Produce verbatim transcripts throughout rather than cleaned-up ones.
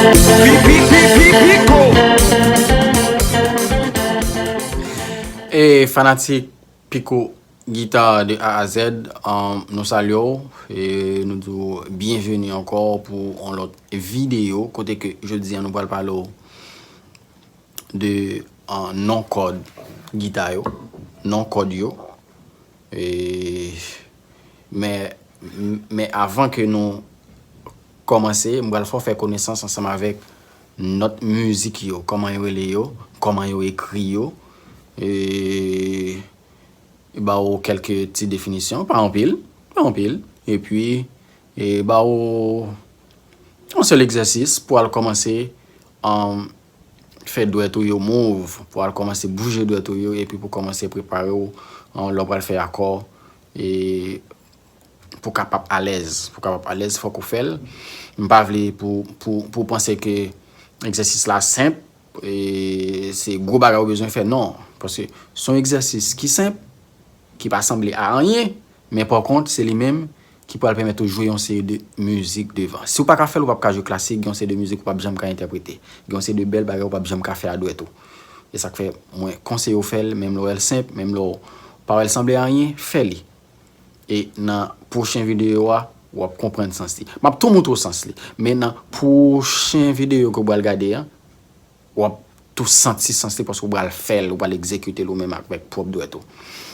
Pi, pi, pi, pi, Piko. E fanatik Piko Guitar de A à Z, um, nou salye w e nou di w byenveni ankò pou yon lòt videyo kote ke jodi a nou pral pale w de, uh, non kòd gita yo, non kòd yo. E, men, men avan ke nou kòmanse, m pral fè w fè konesans ansanm avèk nòt mizik yo, kòman yo rele yo, kòman yo ekri yo, e, e ba w kèlke ti definisyon, pa anpil, pa anpil, epi, e ba w yon sèl egzèsis pou al kòmanse, um, fè dwèt ou yo move, pou al kòmanse bouje dwèt ou yo, epi pou kòmanse prepare w, um, lè w pral fè akò, e pou kapab alèz. Pou kapab alèz, fòk ou fè l. M pa vle pou, pou, pou w panse ke egzèsis la senp, e se gwo bagay ou bezwen fè, non. Paske se yon egzèsis ki senp, ki pa sanble a anyen, men pa kont, se li menm ki pral pèmèt ou jwe yon seri de mizik devan. Si w pa ka fè l, ou p ap ka jwe klasik, gen yon seri de mizik ou p ap janm ka entèprete. Gen yon seri de bèl bagay ou p ap janm ka fè a dwèt ou. E sa k fè mwen konseye w fè l, menm lè w wè l senp, menm lè w pa wè l sanble a anyen, fè li. E nan pwochen videyo a, w ap konprann sans li. M ap tou moutre w sans li. Men nan pwochen videyo ke w pral gade a, w ap tou santi sans li paske w pral fè l, ou pral egzekite l ou menm avèk pwòp dwèt ou.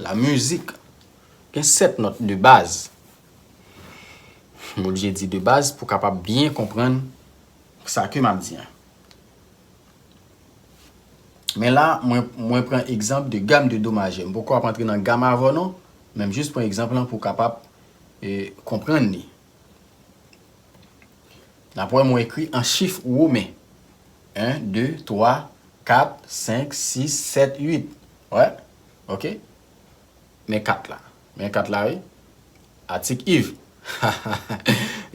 La mizik gen sèt nòt de baz. M oblije di de baz pou kapab byen konprann sa ke m ap di an. Men la, mwen, mwen pran egzanp de gam de do majè. M poko ap antre nan gam avè w non, men m jis pran egzanp lan pou w kapab, e, konprann li. N ap wè mwen ekri an chif women. En, de, twa, kat, senk, sis, sèt, uit. Wè? Oke? Men kat la. Men kat la, wi. Atik iv.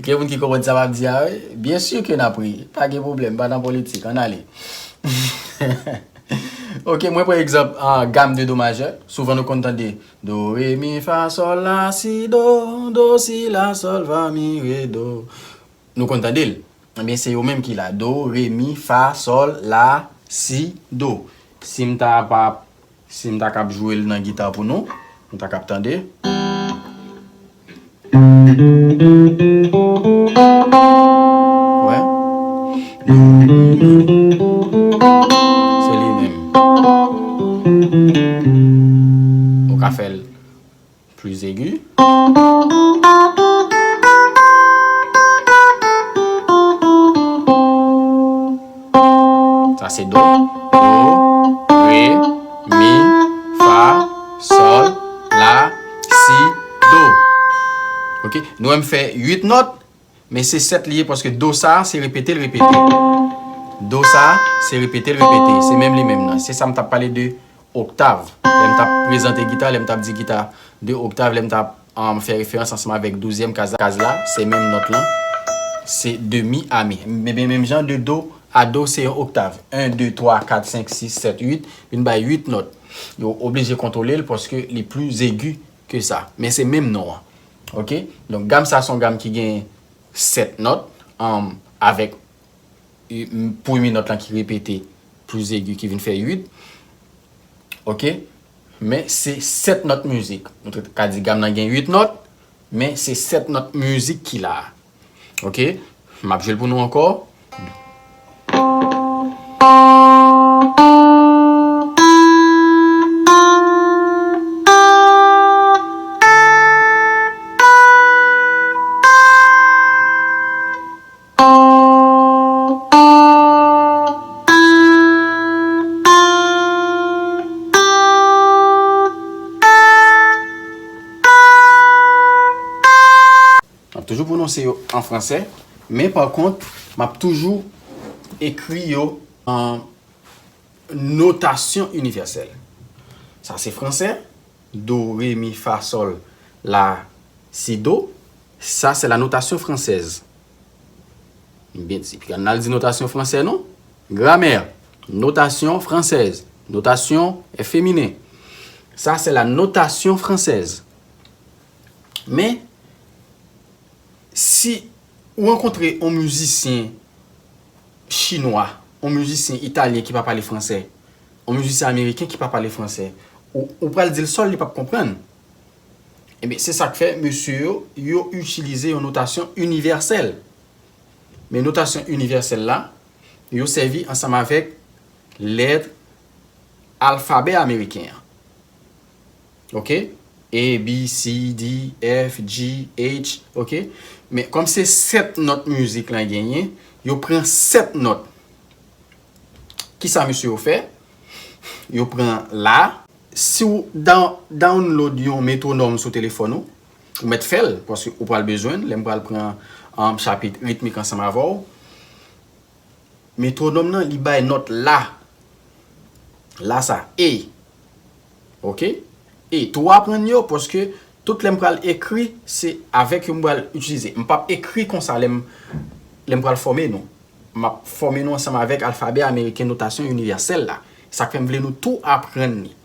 Gen moun ki konprann sa m ap di a, wi. Byen si ke n ap ri. Pa gen pwoblèm, pa nan politik. Ann ale. Oke, mwen pran egzanp, ah, gam de do majè. Souvan nou konn tande do, re, mi, fa, sòl, la, si, do, do, si, la, sòl, fa, mi, re, do. Nou konn tande l. Ebyen, se yo menm ki la. Do, re, mi, fa, sòl, la, si, do. Si m ta pa, si m ta kab jwe l nan gita pou nou, nou ta kab tande. Wè. Se li menm. Ou ka fè l pli egi. Sa se do, do, re, mi, fa, sòl, la, si, do. Oke, nou wè m fè uit nòt, men se sèt li ye paske do sa a se repete l repete. Do sa a se repete l repete. Se menm li menm nan. Se sa m t ap pale de oktav. Lè m t ap prezante gita, lè m t ap di gita de oktav, lè m t ap, um, fè referans ansanm avèk douzyèm kaz la, kaz la, se menm nòt lan, se de mi a mi. Men, men menm jan de do a do, se yon oktav. En, de, twa, kat, senk, sis, sèt, uit, vin bay uit nòt. Yo oblije kontwole l paske li pli egi ke sa. Men se menm non an. Oke? Donk, gam sa se yon gam ki gen sèt nòt, um, avèk, e, m-, premye nòt lan ki repete pli egi ki vin fè uit. Oke? Men se sèt nòt mizik. Nou te ka di gam nan gen uit nòt, men se sèt nòt mizik ki la a. Oke? M ap jwe l pou nou ankò. M ap toujou pwononse yo an fransè, men pa kont, m ap toujou ekri yo an notasyon inivèsèl. Sa se fransè, do, re, mi, fa, sòl, la, si, do. Ça, c'est la notation française. M byen di, pa al di notasyon fransè, non. Gramè, notation française, notasyon feminen. Ça, c'est la notation française. Men, si ou rankontre yon mizisyen chinwa, yon mizisyen italyen ki pa pale fransè, yon mizisyen ameriken ki pa pale fransè, ou, ou pral di l sòl, li p ap konprann. Ebyen, se sa k fè mesye yo, yo itilize yon notasyon inivèsèl. Men notasyon inivèsèl la, yo sèvi ansanm avèk lèt alfabè ameriken an. Oke? A, B, C, D, F, G, H, oke? Men kòm se sèt nòt mizik lan genyen, yo pran sèt nòt. Kisa mesye yo fè? Yo pran la. Si w down-, download yon metwonòm sou telefòn ou, ou mèt fè l, paske ou pral bezwen l, lè m pral pran, um, chapit ritmik ansanm avè w. Metwonòm nan, li bay nòt la. La sa, E. Oke? E, tou aprann yo, paske tout lè m pral ekri, se avèk yo m pral itilize. M p ap ekri konsa lè m, lè m pral fòme nou. M ap fòme nou ansanm avèk alfabè ameriken notasyon inivèsèl la. Sa k fè m vle nou tou aprann li.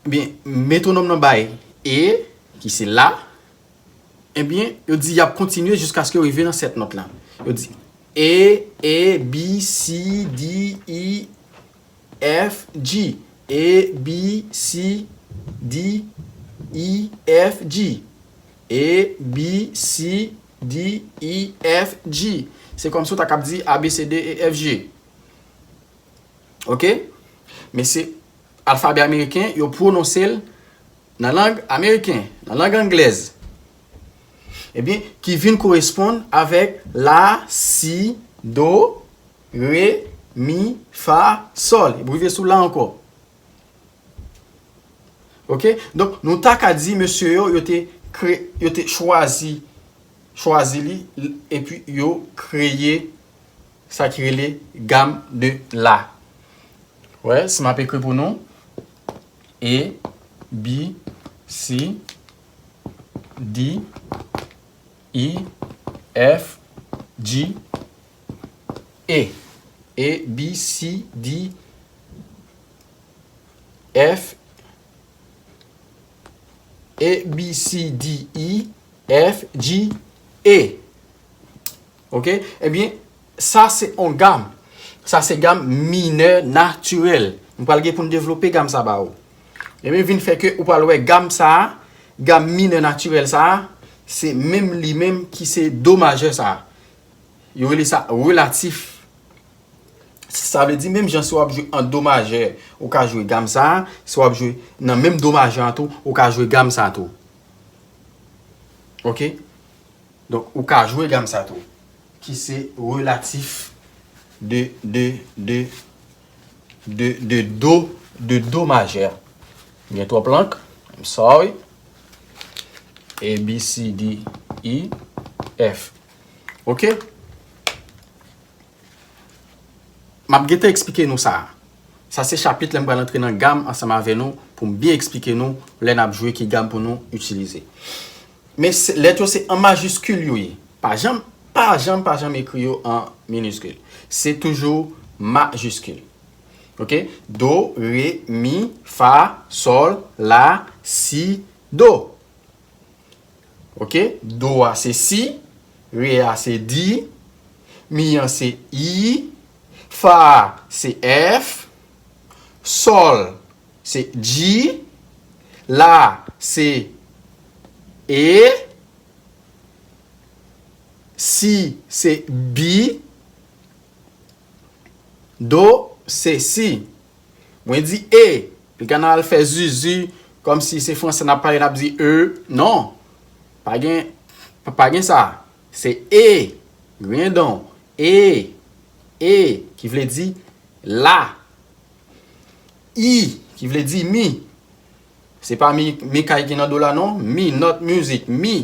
Ebyen, metwonòm nan bay E, ki se la. Ebyen, yo di y ap kontinye jiskaske yo rive nan sèt nòt la. Yo di A, A, B, C, D, E, F, G. A, B, C, D, E, F, G. A, B, C, D, E, F, G. Se kòmsi w ta kab di A, B, C, D, E, F, G. Oke? Men se alfabè ameriken, yo pwononse l nan lang ameriken, nan lang anglèz. Ebyen, ki vin koresponn avèk la, si, do, re, mi, fa, sòl. Epi rive sou la ankò. Oke? Donk, nou ta ka di mesye yo, yo te kre-, yo te chwazi, chwazi li, epi yo kreye sa ki rele gam de la. Wè, si m ap ekri pou nou, A, B, C, D, E, F, G, A. A, B, C, D, F, A, B, C, D, E, F, G, A. Oke? Ebyen, sa se yon gam. Sa se gam minè natirèl. Nou pral gen pou n devlope gam sa ba ou. Ebyen, vin fè ke ou pral wè gam sa a, gam minè natirèl sa a, se menm li menm ki se do majè sa a. Yo rele sa relatif. Sa vle di, menm jan si w ap jwe an do majè, ou ka jwe gam sa a, si w ap jwe nan menm do majè an tou, ou ka jwe gam sa a tou. Oke? Donk, ou ka jwe gam sa a tou, ki se relatif de, de, de, de, de do, de do majè. Gen twòp lank, I'm sorry. A, B, C, D, E, F. Oke? M ap gentan eksplike nou sa. Sa se chapit lè m pral antre nan gam ansanm avè nou pou m byen eksplike nou lè n ap jwe ki gam pou nou itilize. Men se, lèt yo se an majiskil yo ye. Pa janm, pa janm, pa janm ekri yo an miniskil. Se toujou majiskil. Oke? Do, re, mi, fa, sòl, la, si, do. Oke? Do a se si, re a se di, mi an se i, fa a se f, sòl se g, la se e, si se bi, do se si. Mwen di e. Piga n al fè zuzu, kòmsi se fransè n ap pale, n ap di e. Non. Pa gen, pa, pa gen sa. Se e. Grendon. E. E. Ki vle di la. I. Ki vle di mi. Se pa mi, mi kay ki nan do la, non. Mi, nòt mizik. Mi.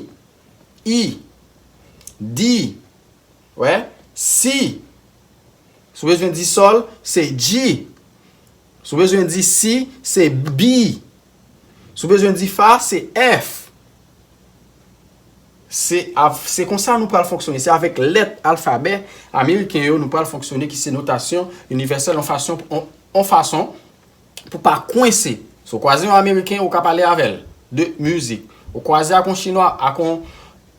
I. Di. Wè, si. Si w bezwen di sòl, se g. Si w bezwen di si, se bi. Si w bezwen di fa, se f. Se av-, se konsa nou pral fonksyone. Se avèk lèt alfabè ameriken yo nou pral fonksyone, ki se notasyon inivèsèl, yon fason, yon, yon fason pou pa kwense. Si w kwaze yon ameriken, ou ka pale avè l de mizik. Ou kwaze ak yon chinwa, ak yon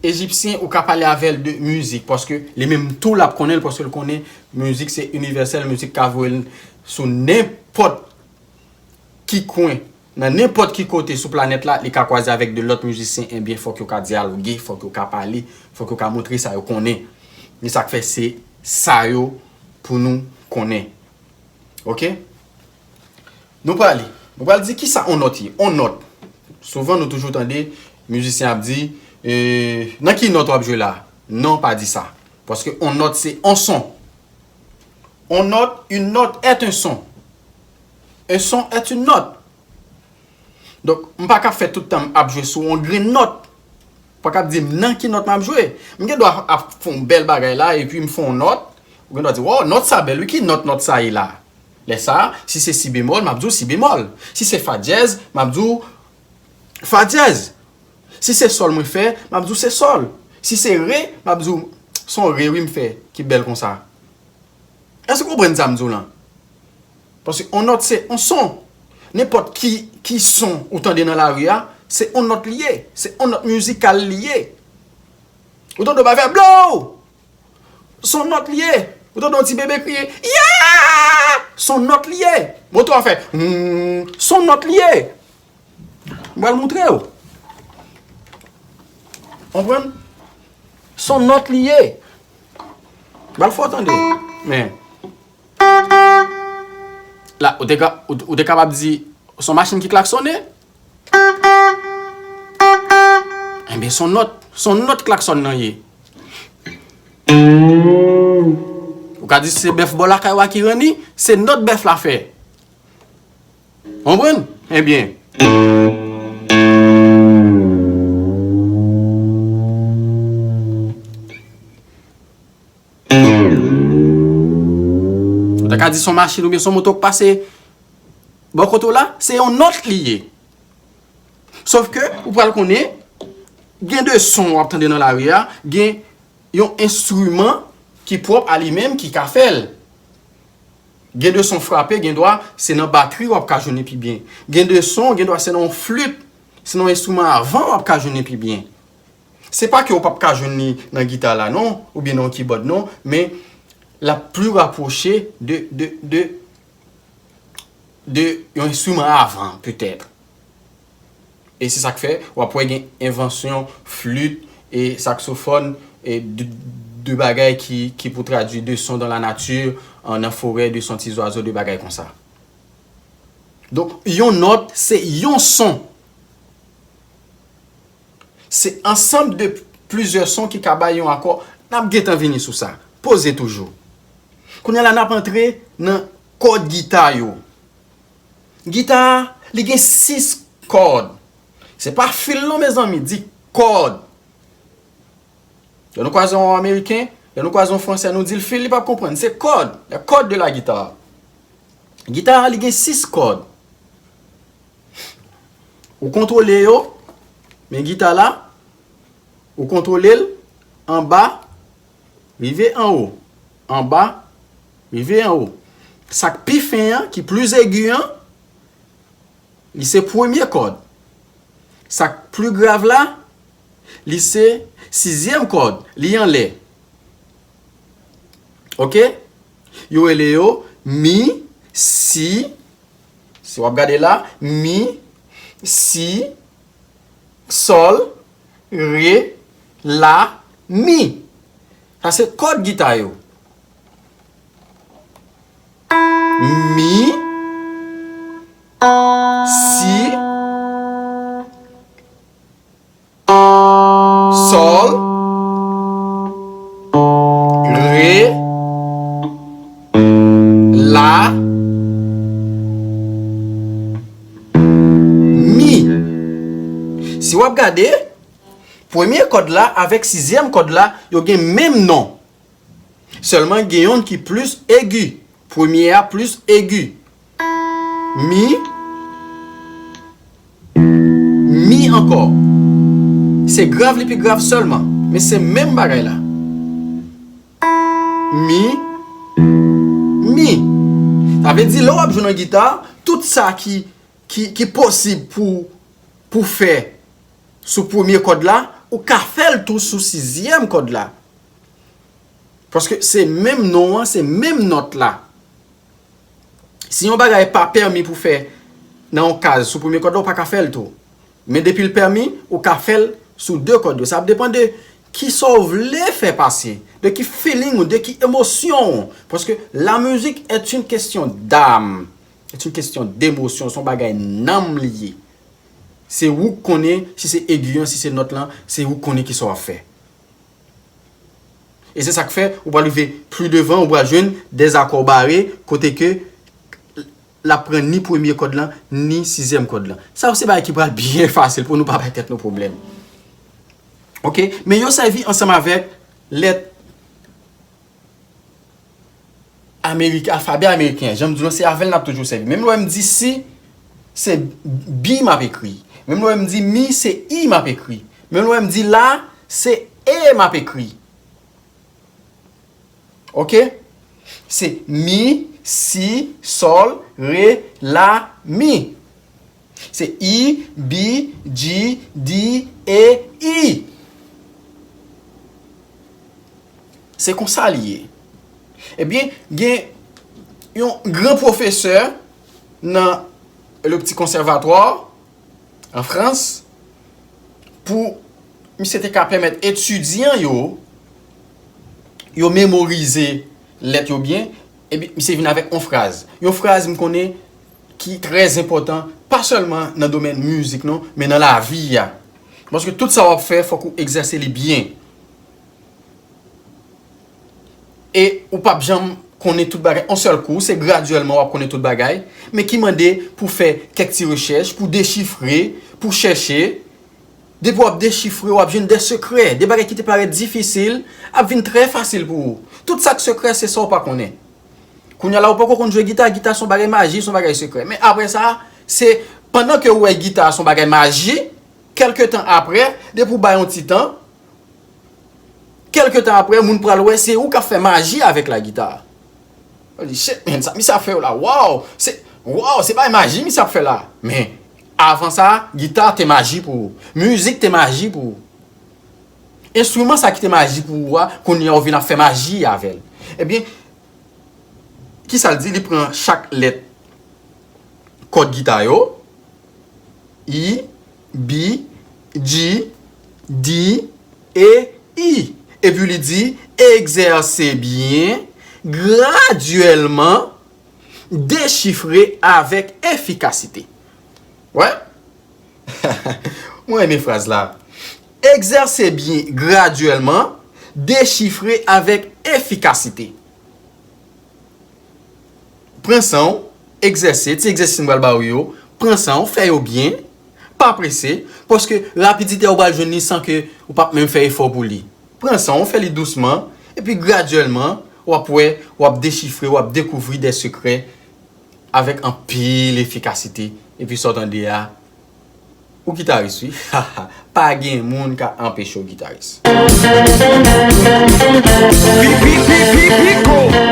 Ejipsyen, ou ka pale avè l de mizik, paske li menm tou l ap konnen l, paske l konnen mizik se inivèsèl, mizik ka voye l sou nenpòt ki kwen, nan nenpòt ki kote sou planèt la, li ka kwaze avèk de lòt mizisyen, ebyen, fòk yo ka dyaloge, fòk yo ka pale, fòk yo ka montre sa yo konnen. E sa k fè se sa yo pou nou konnen. Oke? Nou prale. Nou pral di kisa on nòt ye. On nòt. Souvan nou toujou tande mizisyen ap di, eh, nan ki nòt w ap jwe la? Non, pa di sa. Paske on nòt se on son. On nòt, une note est un son. Un son est une note. Donk, m pa ka fè tout tan m ap jwe sou on grenn nòt. Pa ka di m nan ki nòt m ap jwe. M gen dwa ap fè on bèl bagay la, epi m fè on nòt. Ou gen dwa di, "Wow, nòt sa bèl, wi, ki nòt nòt sa ye la?" Lè sa a, si se si bemòl, m ap di w si bemòl. Si se fa dyèz, m ap di w fa dyèz. Si se sòl mwen fè, m ap di w se sòl. Si se re, m ap di w se on re, wi, m fè, ki bèl konsa. Èske w konprann sa m di w lan? Paske on nòt se on son. Nenpòt ki, ki son ou tande nan lari a, se on nòt li ye. Se on nòt mizikal li ye. Ou tande w pa fè blow! Se on nòt li ye. Ou tande yon ti bebe kriye, "Ya!" Se on nòt li ye. Moto a fè, "Hmm." Se on nòt li ye. M pral moutre w. Konprann? Se on nòt li ye. M pral fè w tande. Men. La, ou te ka, ou, ou te kapab di, se on machin ki klaksonnen. Enben, se on nòt, se on nòt klaksòn nan ye. Ou ka di se bèf bò lakay ou a ki ranni, se nòt bèf la fè. Konprann? Ebyen. Ou ta ka di se on machin oubyen se on moto k pase bò kote w la, se yon nòt li ye. Sòf ke ou pral konnen, gen de son w ap tande nan lari a, gen yon enstriman ki pwòp a li menm ki ka fè l. Gen de son frape, gen dwa se nan batri w ap ka jwenn li pi byen. Gen de son, gen dwa se nan yon flit, se nan yon enstriman a van w ap ka jwenn li pi byen. Se pa ke w p ap ka jwenn li nan gita la non, oubyen nan yon kibòd non, men l ap pli rapwoche de, de, de, de yon enstriman a van, petèt. E se sa k fè, w ap wè gen envansyon flit e saksofòn, e de, de bagay ki, ki pou tradui de son dans la nature, an, nan forè, de son ti zwazo, de bagay konsa. Donk, yon nòt, se yon son. Se ansanm de plizyè son ki ka bay yon akò. N ap gentan vini sou sa. Poze toujou. Kounye a la, n ap antre nan kòd gita yo. Gita a, li gen sis kòd. Se pa fil non, mezanmi, di kòd. Lè nou kwaze yon Ameriken, lè nou kwaze yon Fransè, nou di l fil, li p ap konprann. Se kòd, les cordes de la guitare. Gita a, li gen sis kòd. Ou kontwole yo, men gita la, ou kontwole l anba, rive anwo. Anba, rive anwo. Sa k pi fen an, ki pli egi an, li se premye kòd. Sa k pli grav la, li se sizyèm kòd, li anlè. Oke? Yo rele yo mi, si, si w ap gade la, mi, si, sòl, re, la, mi. Sa se kòd gita yo. Mi, si, sòl, re, la, mi. Si w ap gade, premye kòd la avèk sizyèm kòd la, yo gen menm non. Sèlman gen yonn ki plis egi. Premye a plis egi. Mi, mi ankò. Se grav li pi grav sèlman, men se menm bagay la. Mi, mi. Sa vle di lè w ap jwe nan gita, tout sa ki, ki, ki posib pou, pou fè sou premye kòd la, Ou ka fè l tou sou sizyèm kòd la. Paske se menm non an, se menm nòt la. Si yon bagay pa pèmi pou fè nan yon kaz sou premye kòd la, ou pa ka fè l tou. Men depi l pèmi, ou ka fè l sou de kòd yo. Sa ap depann de kisa w vle fè pase, de ki feeling ou, de ki emosyon w. Paske la musique est une question d'âme, est une question d'émotion, se yon bagay nanm li ye. Se ou k konnen si se egi an, si se nòt lan, se ou k konnen kisa w ap fè. E se sa k fè, ou pral rive pli devan, ou pral jwenn dèzakò bare, kote ke l ap pran ni premye kòd lan, ni sizyèm kòd lan. Sa yo se bagay ki pral byen fasil pou nou pa bay tèt nou pwoblèm. Oke? Men yo sèvi ansanm avèk lèt ameriken, alfabè ameriken an. Jan m di w lan, se avè l n ap toujou sèvi. Menm lè m di si, se bi m ap ekri. Menm lè m di mi, se i m ap ekri. Menm lè m di la, se e m ap ekri. Oke? Se mi, si, sòl, re, la, mi. Se i, bi, di, di, e, i. Se konsa li ye. Ebyen, gen yon gran pwofesè nan le Petit Conservatoire, an Frans, pou misye te ka pèmèt etidyan yo, yo memorize lèt yo byen, epi misye vin avèk yon fraz. Yon fraz m konnen ki trè enpòtan, pa sèlman nan domèn mizik non, men nan lavi a. Paske tout sa w ap fè, fòk ou egzèse li byen. E ou p ap janm konnen tout bagay yon sèl kou, se gradyèlman w ap konnen tout bagay, men ki mande pou fè kèk ti rechèch, pou dechifre, pou chèche. Depi w ap dechifre, w ap jwenn de sekrè, de bagay ki te parèt difisil ap vin trè fasil pou ou. Tout sa k sekrè, se sa w pa konnen. Kounye a la, ou poko konn jwe gita, gita se yon bagay maji, se yon bagay sekrè. Men apre sa, se pandan ke ou wè gita se yon bagay maji, kèlke tan apre, depi w bay yon ti tan, kèlke tan apre, moun pral wè se ou k ap fè maji avèk lagita. Yo di, shit, man, sa misye ap fè yo la, waw, se, waw, se bagay maji misye ap fè la. Men, avan sa, gita te maji pou ou. Mizik te maji pou ou. Enstriman sa ki te maji pou ou a, kounye a ou vin ap fè maji avè l. Ebyen, kisa l di? Li pran chak lèt kòd gita yo, i, bi, di, di, e, i. Epi li di, egzèse byen, gradyèlman, dechifre avèk efikasite. Wè? Mwen renmen fraz la. Egzèse byen gradyèlman, dechifre avèk efikasite. Pran san w, egzèse, ti egzèsis m pral ba ou yo, pran san w, fè yo byen, pa prese, paske rapidite a ou pral jwenn li san ke ou p ap menm fè efò pou li. Pran san w, fè li dousman, epi gradyèlman, w ap wè, w ap dechifre, w ap dekouvri de sekrè avèk anpil efikasite. Epi sa w tande a, ou gitaris wi. Pa gen moun ka anpeche w gitaris. Pi, pi, pi, pi, pi gwo.